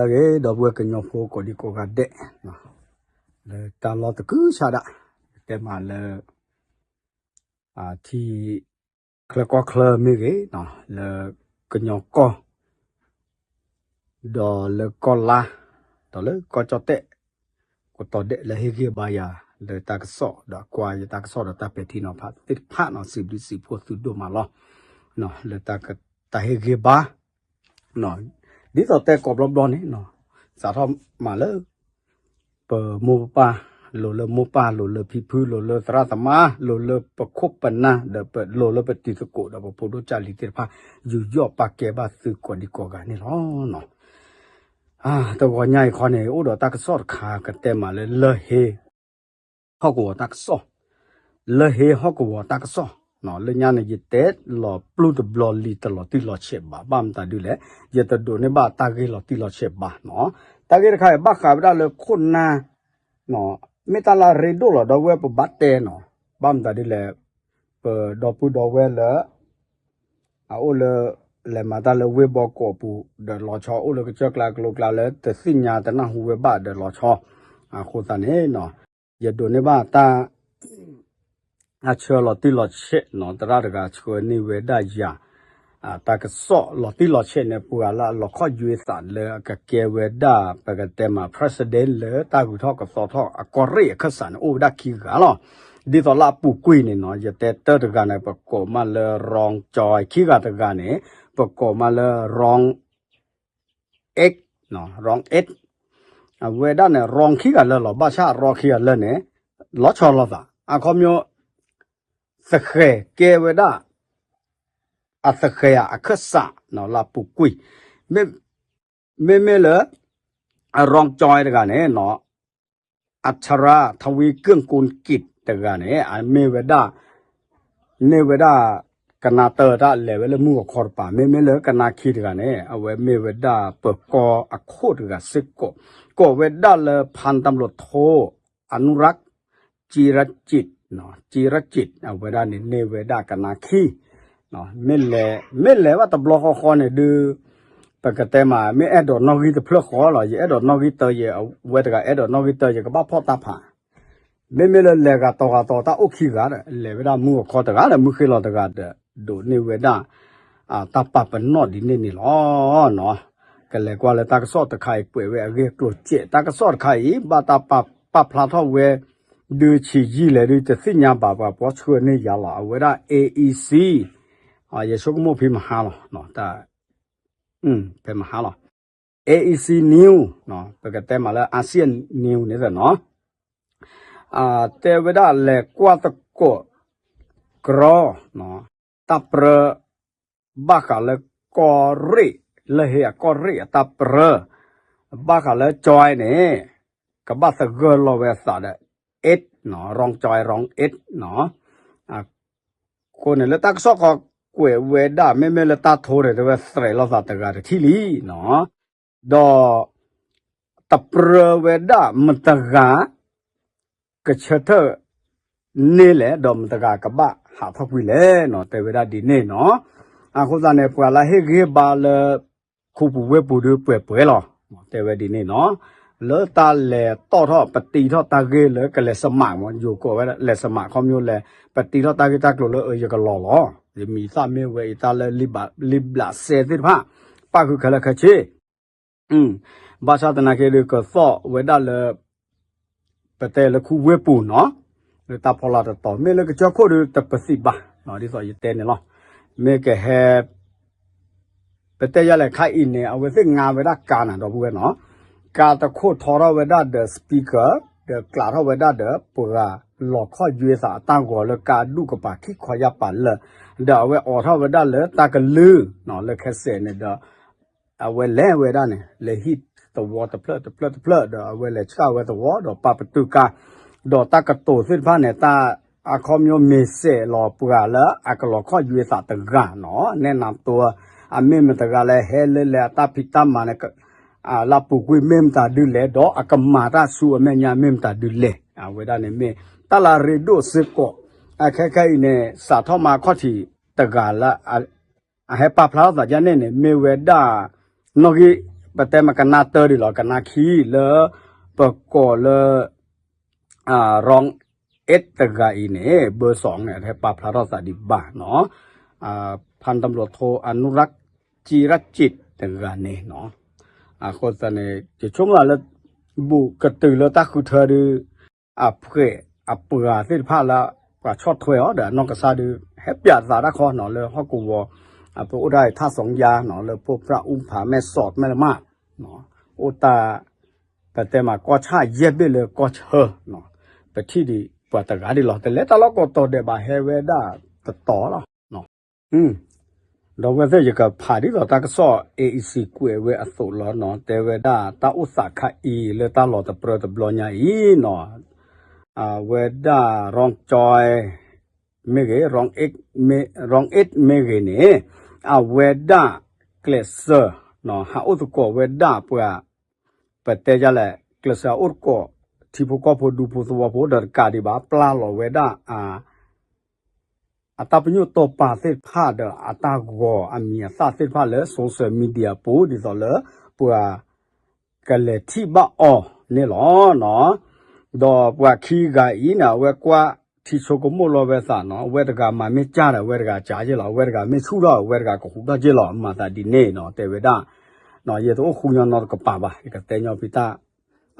ဒီပုၢ်ဝဲၢ်ကညီဖိကိးဒံကိးဂၤဒဲး, လၢတၢ်လီၢ်တကုၤဆးဒၣ်, တဲမးလၢ ထံချၢကီၢ်ချၢမ့ၢ်ဂ့ၤ, လၢကညီကီၢ် ဒီးလၢကီၢ်လါ, ဒီးလၢကီၢ်ကၠီၣ်တဲၣ် ကိးတီၤဒဲးလၢဟ့ၣ်ဂံၢ်ဘါယၤ လၢတၢ်ကစီၣ်ဒီးကွၢ်ယတၢ်ကစီၣ်ဒီးတၢ်ပဲာ်ထံနီၤဖးသ့ၣ်တဖၣ်နီၤ စံးဘျုးစံးဖှိၣ်သုဒိၣ်မးလီၤ. လၢတၢ်ဟ့ၣ်ဂံၢ်ဘါ ဒ်သိးတဲကိးဘျီဘျီန့ၣ် စးထီၣ်မးလၢ ပမိၢ်ပပၢ် လိၤလၢမိၢ်ပၢ် လိၤလၢဖံဖု လိၤလၢသရၣ်သမါ လိၤလၢပခိၣ်ပနၢ် ဒီးပလိၤလၢပတံၤသကိး ဒီးပဖိဒိၣ်ကၢ်လံၤသ့ၣ်တဖၣ် ယူးယီၣ်ပာ်ကဲဘၣ်သုကိးဒံကိးဂၤန့ၣ်လီၤ. တဂီၤညါအံၤခီန့ၣ် အိၣ်ဒီးတၢ်ကစီၣ်တခါ ကတဲမးလၢ လၢၢ်ဟ့ ဟီၣ်ကဝီၤတၢ်ကစီၣ်, လၢၢ်ဟ့ဟီၣ်ကဝီၤတၢ်ကစီၣ်, လၢညါန့ၣ် ယတဲလီၤပျူၢ်တဘျီလံာ်တလီၤတံၢ်လီၤဆဲးဘၣ်, ဘၣ်မတၤဒ်လဲၣ်, ယတဒိးန့ၢ်ဘၣ်တၢ်ဂ့ၢ်လီၤတံၢ်လီၤဆဲးဘၣ်နီၤ. တၢ်ဂ့ၢ်တခါအံၤ ဘၣ်ဃးဝဲဒၣ်လၢခိၣ်နၢ် မ့ၢ်တၢ်လၢအရ့ဒိၣ်လီၤ ဒီပုၢ်ဝဲၢ်ပဘၣ်တဲနီၤ, ဘၣ်မတၤဒ်လဲၣ်, ပဒီပုၢ်ဒီဝဲၢ်လၢ အအိၣ်လၢ လဲၤမၤတၢ်လၢဝ့ၢ်ဘီကီးပူၤ ဒီးလီၤဆီ အိၣ်လၢကစၢၢ်ကျါကလိကျါလၢတသ့ၣ်ညါတနၢ်ဟူဝဲဘၣ်ဒီးလီၤဆီ, အဃိသတးန့ၣ် ယဒိးန့ၢ်ဘၣ်တၢ် အဆၢလီၤတံၢ်လီၤဆဲးနီၤ သရၣ်တဂၤဆှၢန့ၢ်ဝဲဒၣ်ယၤ တၢ်ကစီၣ်လီၤတံၢ်လီၤဆဲးန့ၣ် ပှၤလၢအလီၤခီၣ်ယွဲသးလၢအကကဲဝဲဒၣ် ပကတဲမး president လၢတၢ်ဂုၤထီၣ်ကသီထီၣ်အကီၢ်ရ့ၣ်အခၢၣ်စးန့ၣ် အိၣ်ဝဲဒၣ်ခံဂၤလီၤ. ဒ်သိးလၢအပူၤကွံာ်န့ၣ်နီၤ ယတဲတၢၢ်တဂၤန့ၣ် ပကိးမးလၢ Rong Joy ခံဂၤတဂၤန့ၣ် ပကိးမးလၢ Rong X, Rong X အဝဲဒၣ်န့ၣ် Rong ခံဂၤလၢာ်လီၤ ဘၣ်ဆၣ် Rong ခံဂၤလၢာ်န့ၣ် လီၤဆီလိာ်သး အခီပညီ သဃဲၤကဲဝဲဒၣ် အသဃဲၤဧါအခၢၣ်စးနီၤ လၢအပူၤကွံာ် မ့မ့ၢ်လၢ Rong Joy တဂၤန့ၣ်နီၤ အထရၣ် ထဝံကၢၢ်ကိၣ်ကံး တဂၤန့ၣ် အမ့ၢ်ဝဲဒၣ် န့ၢ်ဝဲဒၣ် ကနါတၢတၢ်လဲၤဝဲလၢမုၢ်ဂီၤခီတပၤ မ့မ့ၢ်လၢကနါခံတဂၤန့ၣ် အဝဲမ့ၢ်ဝဲဒၣ်ပၢၤကီၢ်အခိၣ်တဂၤစ့ၢ်ကီး ကိးဝဲဒၣ်လၢ ဖၣ်တၢၣ်ပျိးထိ အနူရၣ် ကံရၣ်ကံး ကံရၣ်ကံး အဝဲဒၣ်န့ၣ် န့ၢ်ဝဲဒၣ်ကနါခံ မ့ၢ်လဲၤ မ့ၢ်လဲၤဘၣ်တဘျီဃီဃီန့ၣ်ဒုး ပကတဲမး မ့ၢ်အဲၣ်ဒိးနီၣ်ဂံၢ်တဖျၢၣ်ဃီလီၤ ယအဲၣ်ဒိးနီၣ်ဂံၢ်တၢ ယဝဲတဂၤအဲၣ်ဒိးနီၣ်ဂံၢ်တၢ ယကဘၣ်ဖီၣ်တၢ်ဖး မ့မ့ၢ်လၢလဲၤဂၤတီၤဂၤတီၤတၢ်အိၣ်ခံဂၤဒီး လဲၤဝဲဒၣ်မုၢ်ဂီၤခီတဂၤဒီး မုၢ်ဃ့လီၤတဂၤဒီး ဒိးန့ၢ်ဝဲဒၣ် တၢ်ပာ်ပနီၣ်ဒ်န့ၣ်န့ၣ်လီၤ. ကလဲၤကွၢ်လၢတၢ်ကစီၣ်တခါအံၤ ကွဲးဝဲအဂ့ၢ်အကျိၤစဲး တၢ်ကစီၣ်တခါအံၤ ဘၣ်တၢ်ပာ်ဖျါထီၣ်ဝဲ ဒုးဆံးယံာ်လဲၣ်ဒုးတသ့ၣ်ညါဘၣ် ပှၤပိာ်ဆှၢန့ၢ်ယၤလီၤ အဝဲဒၣ် A E C ယဆိကမိၣ်ဖဲမဟါလီၤ တၢ် ဖဲမဟါလီၤ A E C News ပကတဲမးလၢ ASEAN News န့ၣ်နီၤ တဲဝဲဒၣ်လဲၤကွၢ်သကိး ကရီ တၢ်ပြၢ ဘၣ်ဃးလၢကီၢ်ရ့ၣ် လၢၢ်ဟ့အကီၢ်ရ့ၣ်အတၢ်ပြၢ ဘၣ်ဃးလၢ ကၠွဲ န့ၣ် ကဘၣ်သဂၢၢ်လီၤဝဲအသးဒီး eight နီၤ wrong ကၠွဲ wrong eight နီၤ အဃိန့ၣ်လၢတၢ်ကစီၣ်ခီကွဲးဝဲဒၣ် မ့မ့ၢ်လၢတၢ်ထိန့ၣ် တဲဝဲသရဲးလိာ်သးတဂၤတထံၣ်လံနီၤ ဒီး တပြၢဝဲဒၣ်မတၤတဂၤ ကဆၢထၢၣ်န့ၢ်လဲၣ် ဒီးမတၤတဂၤကဘၣ်ဟးထီၣ်ကွံာ်လဲၣ်နီၤ တဲဝဲဒၣ်ဒ်န့ၣ်နီၤ အဃိသတးန့ၣ် ပှၤလၢဟ့ၣ်ဂံၢ်ဟ့ၣ်ဘါလၢ ခူပူၤဝ့ၢ်ပူၤဒုးပှဲၤပှဲၤလီၤ တဲဝဲဒ်န့ၣ်နီၤ လၢတၢ်လဲၤတီၣ်ထီၣ်ပတံထီၣ်တၢ်ဂ့ၢ်လၢကလဲၤ စမးမး ယိၤကိးဝဲလဲၤ စမး ခီဖျိလဲၣ် ပတံထီၣ်တၢ်ဂ့ၢ်တၢ်ကျိၤလၢအယကလီၤလီၤ ယမံၤသၣ်မ့ၢ်ဝဲအံၤတၢ်လၢ လံာ်ဘျးစဲသ့ၣ်တဖၣ် ပၣ်ဃုာ်ခဲလၢာ်ခဲဆ့ ဘၣ်ဆၣ်သနာ်က့ဒုးကသီၣ်ဝဲဒၣ်လၢ ပတဲလၢခူဝ့ၢ်ပူၤနီၤ လၢတၢ်ဖီလာ်တတီၤ မ့ၢ်လၢကစၢၢ်ခိၣ်ဒုးတပသံၣ်ဘၣ် ဒ်သိးယတဲန့ၣ်လီၤ မ့ၢ်ကဟဲ ပတဲယၤလဲၣ်ခါအံၤန့ၣ် အဝဲသ့ၣ်ငါဝဲဒၣ်ကါနၤဒီပုၢ်ဝဲၢ်နီၤ ကါတခိၣ်ထီထီၣ်ဝဲဒၣ်ဒီး speaker ဒီးကျးထီၣ်ဝဲဒၣ်ဒီး ပှၤလီၤခီၣ်ယွဲသးအတၢ်ဂီၤလၢကါဒူၣ်ကပၤခံခီယၢ်ပၤလၢာ် ဒီးအဝဲအိးထီၣ်ဝဲဒၣ်လၢတၢ်ကလုၢ်နီၤ လၢခဲစဲးန့ၣ်ဒီး အဝဲလဲၤဝဲဒၣ်န့ၣ် လဲၤဟံၣ်သဝီတဖျၢၣ်တဖျၢၣ်တဖျၢၣ် ဒီးအဝဲလဲၤဆှၣ်ဝဲသဝီ ဒီးပာ်ပတုာ်ကါ ဒီးတၢ်ကတိၤသ့ၣ်တဖၣ်န့ၣ် တၢ်အခီပညီမ့ၢ်စဲးလီၤပှၤလၢအကလီၤခီၣ်ယွဲသးတဂၤနီၤ နဲၣ်နၤတိ အမ့ၢ်မတၤတဂၤလဲၣ် ဟဲလၢလဲၣ်အတၢ်ဖံးတၢ်မၤန့ၣ် လၢအပူၤကွံာ်မ့ၢ်မတၤဒုလဲၣ် ဒီးအကမၤတၢ်ဆူအမဲာ်ညါမ့ၢ်မတၤဒုလဲၣ် အဝဲဒၣ်န့ၣ်မ့ၢ်တၢ်လၢအရ့ဒိၣ်စ့ၢ်ကီး အခဲခဲအံၤန့ၣ် စးထီၣ်မးခီၣ်ထံးတဂၤလၢ အဟဲပာ်ဖျါထီၣ်သးဒ်န့ၣ်န့ၣ် မ့ၢ်ဝဲဒၣ် နီၣ်ဂံၢ် ပတဲမ့ၢ်ကနါတၢဒံးလီၤ ကနါခံလၢ ပကိးလၢ Rong Ed တဂၤအံၤန့ၣ် ဘၢစီၣ်န့ၣ် ဟဲပာ်ဖျါထီၣ်သးဒံးဘၣ်နီၤ, ဖၣ်တဘျီထိ အနူရၢ်ကံရၢ်စံး တဂၤန့ၣ်နီၤ, အဃိသတးန့ၣ် ယဆိကမိၣ်လၢ ဘူးကတုၤလၢတၢ်ဃုထၢဒုး အဖှဲးအပှၤသ့ၣ်တဖၣ်လၢ ပှၤဆီၣ်ထွဲအီၤဒီးအနီၢ်ကစၢ်ဒုး ဟဲပၠးသးတၢ်ခီနီၤ လၢဟီၣ်ကဝီၤ ပအိၣ်ဒၣ်ထၣ်စီယါနီၤ လၢဖိပြၣ်အူဖး မဲၢ်စီး မဲၢ်လမၢ် အိၣ်တၢ် ပတဲမးကီၢ်ဆၣ်ယဲၢ်ဘ့ၣ်လၢကီၢ်ဆၢနီၤ, ပထံၣ်ဒံးပှၤတဂၤဒံးလီၤ တလဲၤတၢ်လီၢ်ကိးတီၤဒဲးဘၣ် ဟဲဝဲဒၣ်တတီၤလီၤ. ဒီးဝဲသ့ၣ်ယကဖးဒ်သိးတၢ်ကစီၣ် A E C ကွဲးဝဲအသိးလီၤနီၤ, တဲဝဲဒၣ်တၢ်အိၣ်သးခါအံၤလၢတၢ်လီၤတပြၢတဘျီညါအံၤနီၤ, အဝဲဒၣ် Rong Choi မ့ၢ်ဂ့ၤ Rong Ed မ့ၢ်ဂ့ၤန့ၣ် အဝဲဒၣ်ကျဲးစၢး ဟးအိၣ်သကိးဝဲဒၣ်ပှၤ ပတဲဒ်လဲၣ် ကျဲးစၢးအိၣ်သကိး ထံဖိကီၢ်ဖိဒူဖိသဝီဖိဒီးတကးဒံးဘၣ် ပျၢ်လီၤဝဲဒၣ် အတၢ်ပညိၣ်တိာ်ပာ်သ့ၣ်တဖၣ်ဒီးအတၢ်ဂီၤအမံၤအသၣ်သ့ၣ်တဖၣ်လၢ social media ပူၤ ဒ်သိးလၢ ပှၤကလဲၤထံၣ်ဘၣ်အီၤန့ၣ်လီၤ. ဒီးပှၤခံဂၤအံၤန့ၣ် အဝဲကွၢ်ထံဆိကမိၣ်လီၤဝဲသးနီၤ, အဝဲတဂၤမၤမ့ၢ်ကၢ်ဒီး အဝဲတဂၤကၢ်က့ၢ်လီၤ, အဝဲတဂၤမ့ၢ်ဆူၣ်ထီၣ် အဝဲတဂၤကဟူးထီၣ်က့ၢ်လီၤ, မၤသးဒ်န့ၣ်နီၤ, တဲဝဲဒၣ် ယတအိၣ်ဃူညီနီတကပၤဘၣ်, ယကတဲညီဖံးတၢ်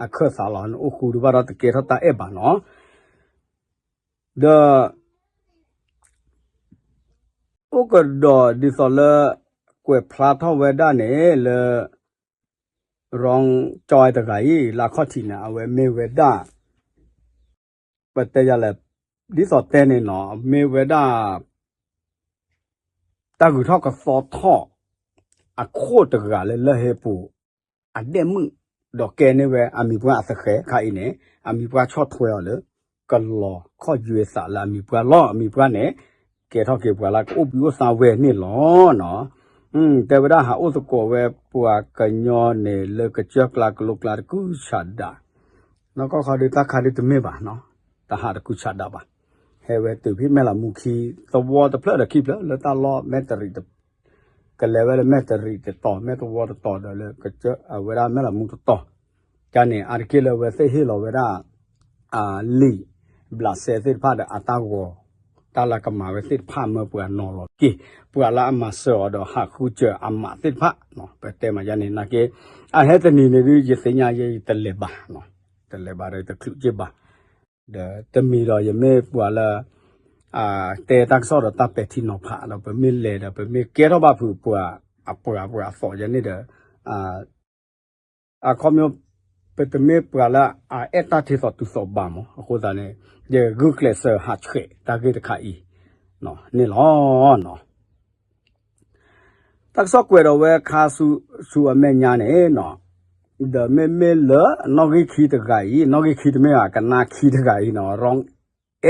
အခၢၣ်သးလီၤ, နအိၣ်ဃူဒံးဘၣ်ဒီးတကဲထီၣ်တၢ်အဲၣ်ဘၣ်နီၤ. ဒီး အိၣ်ကဒီးဒ်သိးလၢ ကွဲးဖျါထီၣ်ဝဲဒၣ်န့ၣ်လၢ Rong Choi တဂၤအံၤ လၢအခီၣ်ထံးန့ၣ် အဝဲမ့ၢ်ဝဲဒၣ် ပတဲယၤလဲၣ် ဒ်သိးတဲန့ၣ်နီၤ မ့ၢ်ဝဲဒၣ် တၢ်ဂုၤထီၣ်ကသီထီၣ် အခိၣ်တဂၤလၢလၢၢ်ဟ့ပူၤ အဒဲၣ်မုၣ် ဒီးကဲန့ၢ်ဝဲအမံၤပှၢ်အသဃဲၤခါအံၤန့ၣ် အမံၤပှၢ်ဆီၣ်ထွဲအီၤလၢ ကလီၤခီၣ်ယွဲသးလၢအမံၤပှၢ်လီၤ. အမံၤပှၢ်န့ၣ် ကဲထီၣ်က့ၤပှၤလၢကအိၣ်ဘှံးအိၣ်သါဝဲန့ၣ်လီၤနီၤ. တဲဝဲဒၣ်ဟးအိၣ်သကိးဝဲပှၤကညီန့ၣ် လၢကစၢၢ်ကျါကလိကျါတကုၢ်ဆးဒး နီၢ်ကီၢ်ခီဒုးတၢ်ခါဒုးတမ့ၢ်ဘၣ်နီၤ, တဟးတကုၢ်ဆးဒးဘၣ်. ဟဲဝဲတုၤဖဲမဲၣ်လးမူခံ သဝီတဖျၢၣ်ဒီးခံဖျၢၣ် လၢတၢ်လီၢ်မဲၣ်တရံး ကလဲၤဝဲလၢမဲၣ်တရံးတတီၤ မဲၣ်သဝီတတီၤဒီးလၢကစၢၢ်အဝဲဒၣ်မဲၣ်လးမူတတီၤ ကန့ၣ် အါတက့ၢ်လၢဝဲသ့ၣ်ဟ့ၣ်လီၤဝဲဒၣ် အလံာ်ဘျးစဲသ့ၣ်တဖၣ်ဒီးအတၢ်ဂီၤ တၢ်လၢကမၤဝဲသ့ၣ်တဖၣ်မၢပှၤနီၤလီၤက့ၤ ပှၤလၢအမၤစၢၤအီၤဒီးဟးဃုစၢၤအမးသ့ၣ်တဖၣ် ပတဲမးယါန့ၣ်နာ်က့ အဟဲတနံၤန့ၣ်ဒုး ယသ့ၣ်ညါယဲ ယတလဲၤဘၣ် တလဲၤဘၣ်ဒီးတချုးက့ၢ်ဘၣ် ဒီးတမံၤဒီးယမ့ၢ်ပှၤလၢ တဲတၢ်ကစီၣ်ဒီးတၢ်ပဲာ်ထံနီၤဖးဒီး ပမ့ၢ်လဲၤဒီး ပမ့ၢ်ကဲထီၣ်ဘၣ်ဖုးပှၤ အပှၤပှၤအသီယဲန့ၣ်ဒီး အခီပညီ ပတမ့ၢ်ပှၤလၢအအဲၣ်တၢ်ထံသီတုၤသီဘၣ်မး အဃိသတးန့ၣ် ယဂုာ်ကျဲးစၢးဟးဆှဲးတၢ်ဂ့ၢ်တခါအံၤ န့ၣ်လီၤ. တၢ်ကစီၣ်ကွဲးဒီးဝဲခါဆူအမဲာ်ညါန့ၣ်နီၤ, ဒီးမ့မ့ၢ်လၢနီၣ်ဂံၢ်ခံတဂၤအံၤ နီၣ်ဂံၢ်ခံတမ့ၢ်ဘၣ် ကနါခံတဂၤအံၤနီၤ Rong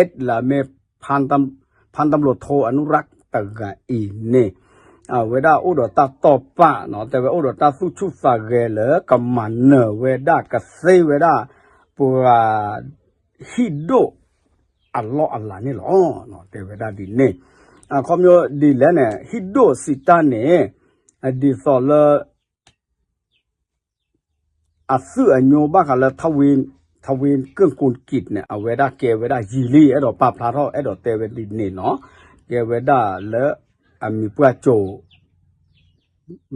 Ed လၢအမ့ၢ် ဖၣ်တဘျိးထိအနုရၢ်တဂၤအံၤန့ၣ် အဝဲဒၣ်အိၣ်ဒီးတၢ်တီၢ်ပာ်နီၤ တဲဝဲအိၣ်ဒီးတၢ်သူၣ်ဆူၣ်သးဂဲၤလၢကမၤနၢၤဝဲဒၣ်ကသ့ဝဲဒၣ် ပှၤ ဟံၣ်ဒိၣ်အလီၢ်အလၤန့ၣ်လီၤ. တဲဝဲဒၣ်ဒ်န့ၣ် အခီပညီဒ်လဲၣ်န့ၣ် ဟံၣ်ဒိၣ်စံးတၢ်န့ၣ် ဒ်သိးလၢ အသုးအညိဘၣ်ဃးလၢ ထဝ့ကၢၢ်ကူၣ်ကံးန့ၣ် အဝဲဒၣ်ကဲဝဲဒၣ်ယံာ်လံ အဲၣ်ဒိးပာ်ဖျါထီၣ် အဲၣ်ဒိးတဲဝဲဒ်န့ၣ်နီၤ ကဲဝဲဒၣ်လၢ အမံၤပှၢ်ကၠိ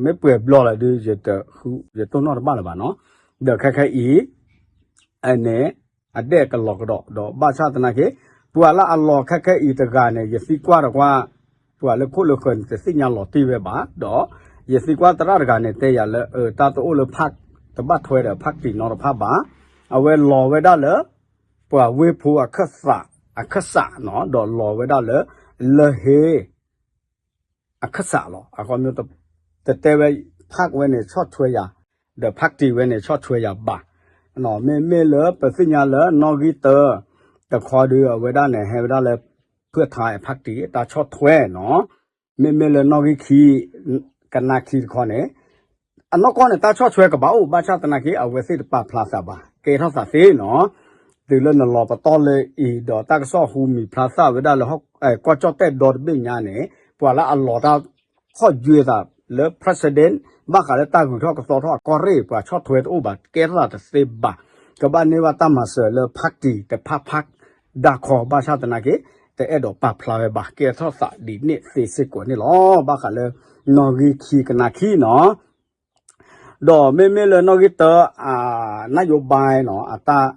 မ့ၢ်ပှဲၤဘျီလၢဒုး ယတိၢ်နီၣ်တဘၣ်လၢၤဘၣ်နီၤ ဒီးခဲခဲအံၤ အန့ၣ် အဒဲၣ်ကလီၤကဒီး ဒီးဘၣ်ဆၣ်သနာ်က့ ပှၤလၢအလီၤခဲခဲအံၤတဂၤန့ၣ် ယသံကွၢ်ဒီးကွၢ် ပှၤလၢခိၣ်လၢဃၢၤန့ၣ် တသ့ၣ်ညါလီၤတံၢ်ဝဲဘၣ် ဒီး ယသံကွၢ်သရၣ်တဂၤန့ၣ် တဲယၤလၢ အတၢ်တအိၣ်လၢ ဖၣ် တဘၣ်ထွဲဒီးဖၣ်တံၣ်နီတဖၣ်ဘၣ် အဝဲလီၤဝဲဒၣ်လၢ ပှၤဝ့ၢ်ဖိအခၢၣ်စး အခၢၣ်စးနီၤ ဒီးလီၤဝဲဒၣ်လၢ လၢၢ်ဟ့ အခၢၣ်စးလီၤ. အခီပညီ တတဲဝဲ ဖၣ်ဝဲန့ၣ် ဆီၣ်ထွဲယၤ ဒီးဖၣ်တံၣ်ဝဲန့ၣ် ဆီၣ်ထွဲယၤဘၣ်. မ့မ့ၢ်လၢပသ့ၣ်ညါလၢနီၣ်ဂံၢ်တၢ တခီဒုး အဝဲဒၣ်န့ၣ် ဟဲဝဲဒၣ်လၢ ဖၢၣ်ထါဖၣ်တံၣ် တၢ်ဆီၣ်ထွဲနီၤ. မ့မ့ၢ်လၢနီၣ်ဂံၢ်ခံ ကနါခံတခီန့ၣ် အနီၢ်ကီၢ်န့ၣ် တၢ်ဆီၣ်ထွဲကဘၣ်အိၣ် ဘၣ်ဆၣ်သနာ်က့ အဝဲသ့ၣ်တပာ်ဖျါသးဘၣ် ကဲထီၣ်သးသ့နီၤ. တုၤလၢနလီၤပတီၢ်လၢအံၤ ဒီးတၢ်ကစီၣ်ဟူမံၤဖျါသၣ်ဝဲဒၣ်လၢ ကီၢ်ကၠီၣ်တဲၣ်ဒီတဘ့ၣ်ညါန့ၣ် ပှၤလၢအလီၤတၢ်ခီၣ်ယွဲသးလၢ president ဘၣ်ဃးလၢတၢ်ဂုၤထီၣ်ကသီထီၣ်အကီၢ်ရ့ၣ် ပှၤဆီၣ်ထွဲတအိၣ်ဘၣ် ကဲထီၣ်သးတသ့ဘၣ်. ကဘၣ်န့ၢ်ဘၣ်တၢ်မၤစၢၤလၢ ဖးတံၢ်တဖးဖး ဒၣ်ခီ ဘၣ်ဆၣ်သနာ်က့ တအဲၣ်ဒိးပာ်ဖျါဝဲဘၣ် ကဲထီၣ်သးဒ်န့ၣ်သ့စ့ၢ်ကီးန့ၣ်လီၤ. ဘၣ်ဃးလၢ နီၣ်ဂံၢ်ခံကနါခံနီၤ ဒီးမ့မ့ၢ်လၢနီၣ်ဂံၢ်တၢ အ နၣ်ယိၤဘါနီၤ အတၢ်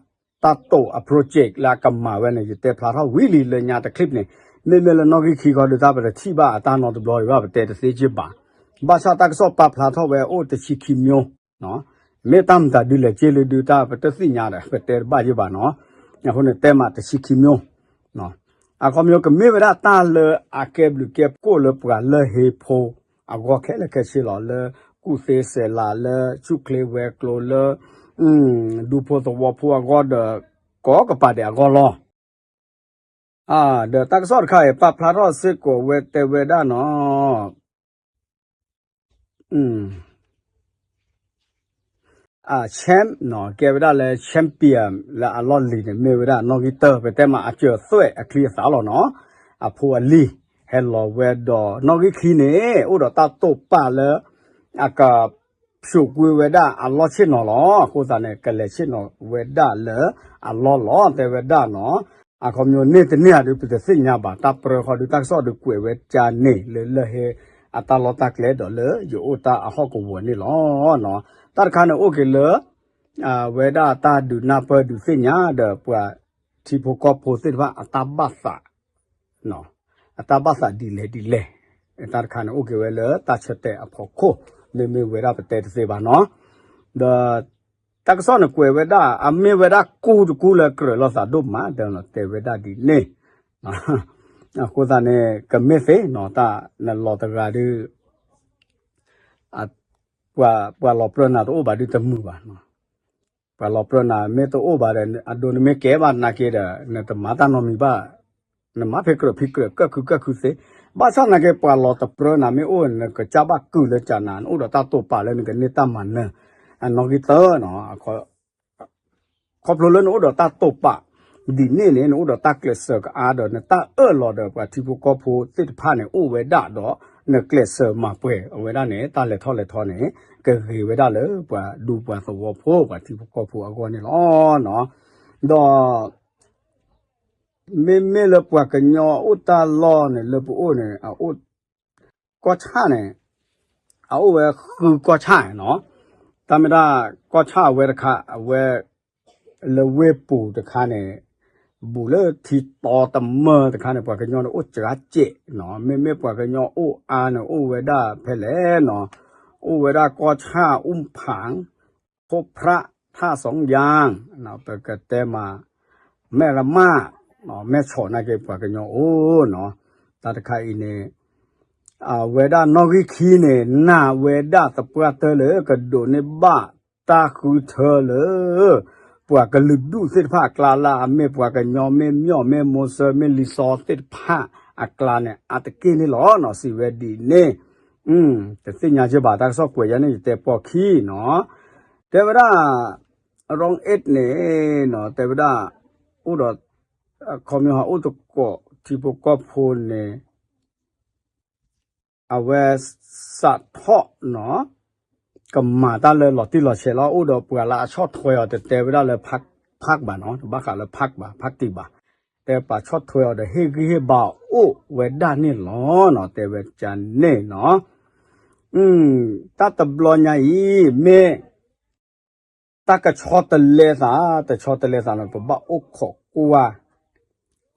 တၢ်တိာ်အ project လၢအကမၤဝဲန့ၣ် ယတဲဖျါထီၣ်ဝံၤလံလၢညါတ clip န့ၣ် မ့မ့ၢ်လၢနီၣ်ဂံၢ်ခံခီဒုး တၢ်ပတထံၣ်ဘၣ်အတၢ်နီတဘျီဒံးဘၣ် ပတဲတသ့က့ဘၣ်. ဘၣ်ဆၣ်တၢ်ကစီၣ်ပာ်ဖျါထီၣ်ဝဲအိၣ်တဆံခံမျိုး မ့ၢ်တၢ်မတၤဒုလဲၣ်က့လၢဒုးတၢ်ပတသ့ၣ်ညါဒီး ပတဲတဘၣ်က့ဘၣ်နီၤ. အဃိန့ၣ်တဲမးတဆံခံမျိုး အခီပညီကမ့ၢ်ဝဲဒၣ်တၢ်လၢအကဲဘျုးကဲဖှိၣ်လၢပှၤလၢဟ့ဖိအဂီၢ်ခဲလၢာ်ခဲဆ့လီၤ. လၢကူၣ်သ့စဲးလၤ လၢဆူၣ်ချ့ဝဲၤကျိၤ လၢ ဒူဖိသဝီဖိအဂီၢ်ဒီး ကိးကပၤဒဲးအဂီၢ်လီၤ. ဒီးတၢ်ကစီၣ်တခါအံၤ ပာ်ဖျါထီၣ်စ့ၢ်ကီးဝဲတဲဝဲဒၣ်နီၤ champ နီၤ ကဲဝဲဒၣ်လၢ champion လၢအလီၢ်လံၤန့ၣ် မ့ၢ်ဝဲဒၣ်နီၣ်ဂံၢ်တၢ ပတဲမးအစၢၤသွဲၣ်အချံအသၣ်လီၤနီၤ. အဖိအလံၤ ဟဲလီၤဝဲဒီးနီၣ်ဂံၢ်ခံန့ၣ် အိၣ်ဒီးတၢ်တိာ်ပာ်လၢ အက ဖျိးကွံာ်ဝဲဒၣ်အလီၢ်ဆ့ၣ်နီၤလီၤ. အဃိသတးန့ၣ် ကလဲၤဆ့ၣ်နီၤဝဲဒၣ်လၢအလီၢ်လီၤ တဲဝဲဒၣ်နီၤ. အခီပညီန့ၣ်တန့ၢ်ဧါဒုး ပတသ့ၣ်ညါဘၣ် တၢ်ပြၢဃီဒုး တၢ်ကစီၣ်ဒုးကွဲးဝဲကန့ၣ် လၢလၢဟ့အတၢ်လီၢ်တၢ်ကျဲဒီး လၢယအိၣ်တၢ်အဟီၣ်ကဝီၤန့ၣ်လီၤ. တၢ်တခါန့ၣ်အိၣ်က့ၤလၢ ဝဲဒၣ်တၢ်ဒုးနၢ်ပၢၢ်ဒုးသ့ၣ်ညါဒီးပှၤထံဖိကီၢ်ဖိသ့ၣ်တဖၣ်အတၢ်ဘၣ်သး အတၢ်ဘၣ်သးဒ်လဲၣ်ဒ်လဲၣ်, တၢ်တခါန့ၣ်အိၣ်က့ၤဝဲလၢတၢ်ဆၢတဲာ်အဖီခိၣ်, မ့မ့ၢ်ဝဲဒၣ်ပတဲတသ့ဘၣ်နီၤ, ဒီး တၢ်ကစီၣ်န့ၣ်ကွဲးဝဲဒၣ် အမ့ၢ်ဝဲဒၣ်ကူတကူလၢကြၢးလီၤသးဒိၣ်မး တဲဝဲဒၣ်ဒ်န့ၣ်, အဃိသတးန့ၣ် ကမ့ၢ်သ့နီၤ တၢ်နလီၤတဂၤဒီး ပှၤလီၤပြၢနၤတအိၣ်ဘၣ်ဒုးတမုာ်ဘၣ်နီၤ, ပှၤလီၤပြၢနၤမ့ၢ်တအိၣ်ဘၣ်ဒီး အဒိနမ့ၢ်ကဲဘၣ်နာ်က့ဒီး နတမၤတၢ်နီတမံၤဘၣ်, နမၤဖဲကြၢးဖံးကြၢး ကၢၣ်ခုကၢၣ်ခုသ့, ဘၣ်ဆၣ်နာ်က့ ပှၤလီၤတပြၢနၤမ့ၢ်အိၣ် နကစၢ်ဘၣ်ကုၢ်လၢကနၤ နအိၣ်ဒီးတၢ်တိာ်ပာ်လၢနကန့ၢ်တၢ်မၤနၢၤ, အနီၣ်ဂံၢ်တၢနီၤ ခီဖျိလၢနအိၣ်ဒီးတၢ်တိာ်ပာ် ဒ်န့ၣ်န့ၣ် နအိၣ်ဒီးတၢ်ကျဲးစၢးကအါဒီး နတၢ်အၢၣ်လီၤဒီးပှၤထံဖိကီၢ်ဖိသ့ၣ်တဖၣ်န့ၣ် အိၣ်ဝဲဒၣ်ဒီး နကျဲးစၢးမၤပှဲၤအဝဲဒၣ်န့ၣ် တၢ်လဲၤထီၣ်လဲၤထီန့ၣ် ကဂ့ၤဝဲဒၣ်လၢပှၤဒူပှၤသဝီဖိ ပှၤထံဖိကီၢ်ဖိအဂီၢ်န့ၣ်လီၤ. ဒီး မ့မ့ၢ်လၢပှၤကညီအိၣ်တၢ်လီၢ်န့ၣ် လၢပအိၣ်န့ၣ် အအိၣ် ကီၢ်ဆၣ်န့ၣ် အအိၣ်ဝဲဃုကီၢ်ဆၣ်နီၤ, တၢ်မ့ၢ်ဒၣ်ကီၢ်ဆၣ်အဝဲတခါ အဝဲ လၢဝ့ၢ်ပူၤတခါန့ၣ် ဘူးလၢထံတီတမၢတခါန့ၣ် ပှၤကညီန့ၣ်အိၣ်စှၤစဲးနီၤ, မ့မ့ၢ်ပှၤကညီအိၣ်အါန့ၣ် အိၣ်ဝဲဒၣ်ဖဲလဲၣ်နီၤ, အိၣ်ဝဲဒၣ်ကီၢ်ဆၣ် အူဖၣ် ခိၣ်ဖြၣ် ထၣ်စီယၣ် ပကတဲမး မဲၢ်ရမၣ် မဲၢ်ဆီးနာ်က့ ပှၤကညီအိၣ်နီၤ, တၢ်တခါအံၤန့ၣ် အဝဲဒၣ်နီၣ်ဂံၢ်ခံန့ၣ် နာ်ဝဲဒၣ်သပှၢ်တၢၢ်လၢကဒိးန့ၢ်ဘၣ်တၢ်ဃုထၢလၢ ပှၤကလုာ်ဒူၣ်သ့ၣ်တဖၣ်အကျါလၢအမ့ၢ်ပှၤကညီ မ့ၢ်မၠီၣ် မ့ၢ်မိၢ်စၢ မ့ၢ်လံာ်စီသ့ၣ်တဖၣ်အကျါန့ၣ် အါတက့ၢ်န့ၣ်လီၤနီၤ, စံးဝဲဒ်န့ၣ် တသ့ၣ်ညါက့ဘၣ် တၢ်ကစီၣ်ကွဲးယၤန့ၣ် ယတဲပိာ်ခံနီၤ, တဲဝဲဒၣ် wrong aid န့ၣ်နီၤ တဲဝဲဒၣ် အိၣ်ဒီး ခီပညီဟးအိၣ်သကိး ထံဖိကီၢ်ဖိန့ၣ် အဝဲစးထီၣ်နီၤ ကမၤတၢ်လၢလီၤတံၢ်လီၤဆဲးလီၤ, အိၣ်ဒီးပှၤလၢအဆီၣ်ထွဲအီၤ တတဲဝဲဒၣ်လၢ ဖးဘၣ်နီၤ, တဘၣ်ဃးလၢဖးဘၣ် ဖးတံၢ်ဘၣ်, တဲပှၤဆီၣ်ထွဲအီၤဒီး ဟ့ၣ်ဂံၢ်ဟ့ၣ်ဘါအိၣ်ဝဲဒၣ်န့ၣ်လီၤနီၤ, တဲဝဲကန့ၣ်နီၤ, တၢ်တဘျီညါအံၤ မ့ၢ် တၢ်ကဆီတလဲသး တဆီတလဲသးန့ၣ် ပဘၣ်အိၣ်ခိးကွၢ်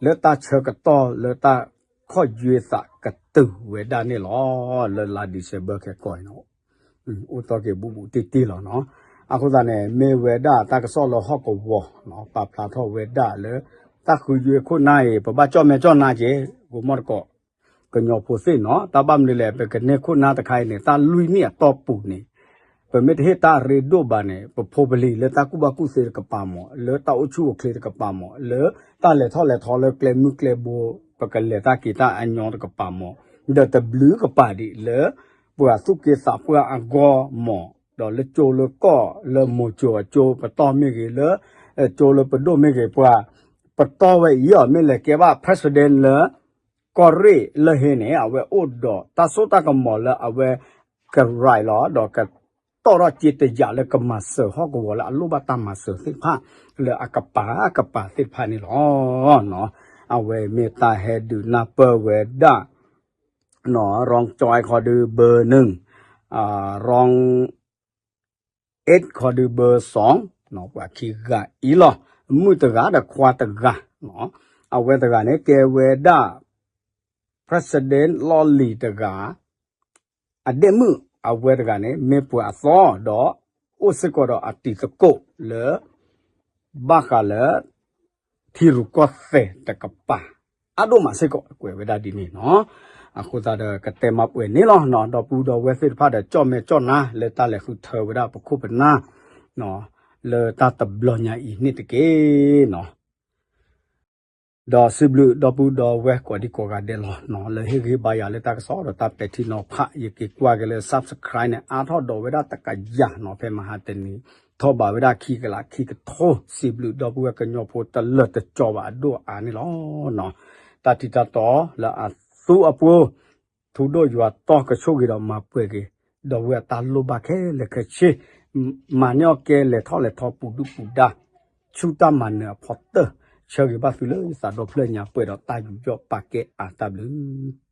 လၢတၢ်ဆၢကတီၢ် လၢတၢ်ခီၣ်ယွဲသးကတုၤဝဲဒၣ်န့ၣ်လီၤ. လၢလါ December ခဲကီၢ်အံၤန့ၣ် အိၣ်သီက့ၤဘူးဘူးတံၢ်တံၢ်လီၤနီၤ. အဃိသတးန့ၣ် မ့ၢ်ဝဲဒၣ်တၢ်ကစီၣ်လၢဟီၣ်ကဝီၤ ပာ်ဖျါထီၣ်ဝဲဒၣ်လၢ တၢ်ဃုယွဲခိၣ်နၢ်အံၤ ပဘၣ်ကၠီၣ်မဲာ်ကၠီၣ်နါက့ၤ ဂိၤမီၣ်တကိး ကညီဖိသ့ၣ်နီၤ. တၢ်ဘၣ်မနုၤလဲၣ် ပကန့ၢ်ခိၣ်နၢ်တခါအံၤန့ၣ် တၢ်လွံၢ်နံၣ်အတီၢ်ပူၤန့ၣ် ပမ့ၢ်တဟ့ၣ်တၢ်ရ့ဒိၣ်ဘၣ်န့ၣ် ပဖိပလံၤလၢတၢ်ကူၣ်ဘၣ်ကူၣ်သ့တကပၤမး လၢတၢ်အိၣ်ဆူၣ်အိၣ်ချ့တကပၤမး လၢတၢ်လဲၤထီၣ်လဲၤထီလၢကျဲမုၢ်ကျဲဘိ ပကလဲၤတၢ်က့ၤတၢ်အညီတကပၤမး ဒီးတဘျုးကပၤဒံးလၢ ပှၤသူၣ်က့သးပှၢ်အဂီၢ်မး ဒီးလၢကၠိလၢကီၢ်လၢမိၤကၠိအကၠိပတီၢ်မ့ၢ်ဂ့ၤ လၢ ကၠိလၢပဒိၣ်မ့ၢ်ဂ့ၤ ပှၤပတီၢ်ဝဲအံၤအီၤ မ့ၢ်လဲၤကဲဘၣ် president လၢ ကီၢ်ရ့ၣ်လၢဟ့န့ၣ် အဝဲအိၣ်ဒီးတၢ်စိတၢ်ကမီၤလၢအဝဲ ကရဲးလီၤ ဒီးကတီၢ်ထီၣ်က့တယာ်လၢကမၤစၢၤဟီၣ်ကဝီၤလၢအလိၣ်ဘၣ်တၢ်မၤစၢၤသ့ၣ်တဖၣ် လၢအကပၤကပၤသ့ၣ်တဖၣ်န့ၣ်လီၤ. အဝဲမ့ၢ်တၢ်ဟဲဒုးနၢ်ပၢၢ်ဝဲဒၣ် နီၣ် ရၣ်ကၠီခီဒုးဘၢၣ်နုၣ် ရၣ် အဲၣ်ခီဒုးဘၢၣ်စီၤ နီၣ် ပှၤခံဂၤအံၤလီၤ. မုၣ်တဂၤဒီးခွါတဂၤ နီၣ် အဝဲတဂၤန့ၣ် ကဲဝဲဒၣ် president လီၢ်လံၤတဂၤ အဒဲၣ်မုၣ် အဝဲတဂၤန့ၣ် မ့ၢ်ပှၤအသီဒီး အိၣ်စ့ၢ်ကီးဒီးအတံၤသကိးလၢ ဘၣ်ဃးလၢ ထံရူၢ်ကီၢ်သဲးတကပၤ အါဒိၣ်မးစ့ၢ်ကီး ကွဲးဝဲဒၣ်ဒ်န့ၣ်နီၣ်. အဃိသတးဒီးကတဲမၤပှဲၤန့ၣ်လီၤ. ဒီပုၢ်ဒီဝဲၢ်သ့ၣ်တဖၣ်ဒီး ကၠီၣ်မဲာ်ကၠီၣ်နါလၢတၢ်လဲၤဃုထၢဝဲဒၣ်ပခိၣ်ပနၢ် လၢတၢ်တဘျီညါအံၤန့ၣ်တက့ၢ်နီၣ်. ဒီးစံးဘျုးဒီပုၢ်ဒီဝဲၢ်ကိးဒံကိးဂၤဒဲးလီၤနီၣ် လၢဟ့ၣ်ဂံၢ်ဘါယၤလၢတၢ်ကစီၣ်ဒီးတၢ်ပဲာ်ထံနီၤဖး ယက့ၤကွၢ်က့ၤလၢ subscribe န့ၣ် အါထီၣ်ဒီးဝဲဒၣ်တကယၤနီၣ် ဖဲမဟါတနံၤ ထီၣ်ဘးဝဲဒၣ်ခံကလးခံကထိ စံးဘျုးဒီပုၢ်ဝဲၢ်ကညီဖိတလၢာ်တကီဘၣ်အဒိၣ်အါန့ၣ်လီၤ. တၢ်ထံၣ်တၢ်တီလၢအသူအပှိၤ ထူဒိၣ်ယွၤတီကဆိၣ်ဂ့ၤဒီးမၤပှဲၤက့ၤ ဒီပုၢ်ဝဲၢ်တၢ်လိၣ်ဘၣ်ခဲလၢာ်ခဲဆ့ မၤန့ၢ်အီၣ်ကဲလဲၤထီၣ်လဲၤထီပူၤဒုၣ်ပူၤဒါ ဆူတၢ်မၤနၢၤအဖီတၢၢ် ဆၢဂ့ၤဘၣ်သုလၢယသးဒီဖျၢၣ်ညါပှဲၤဒီးတၢ်ယူးယီၣ်ပာ်ကဲအါတၢ်ဘျုး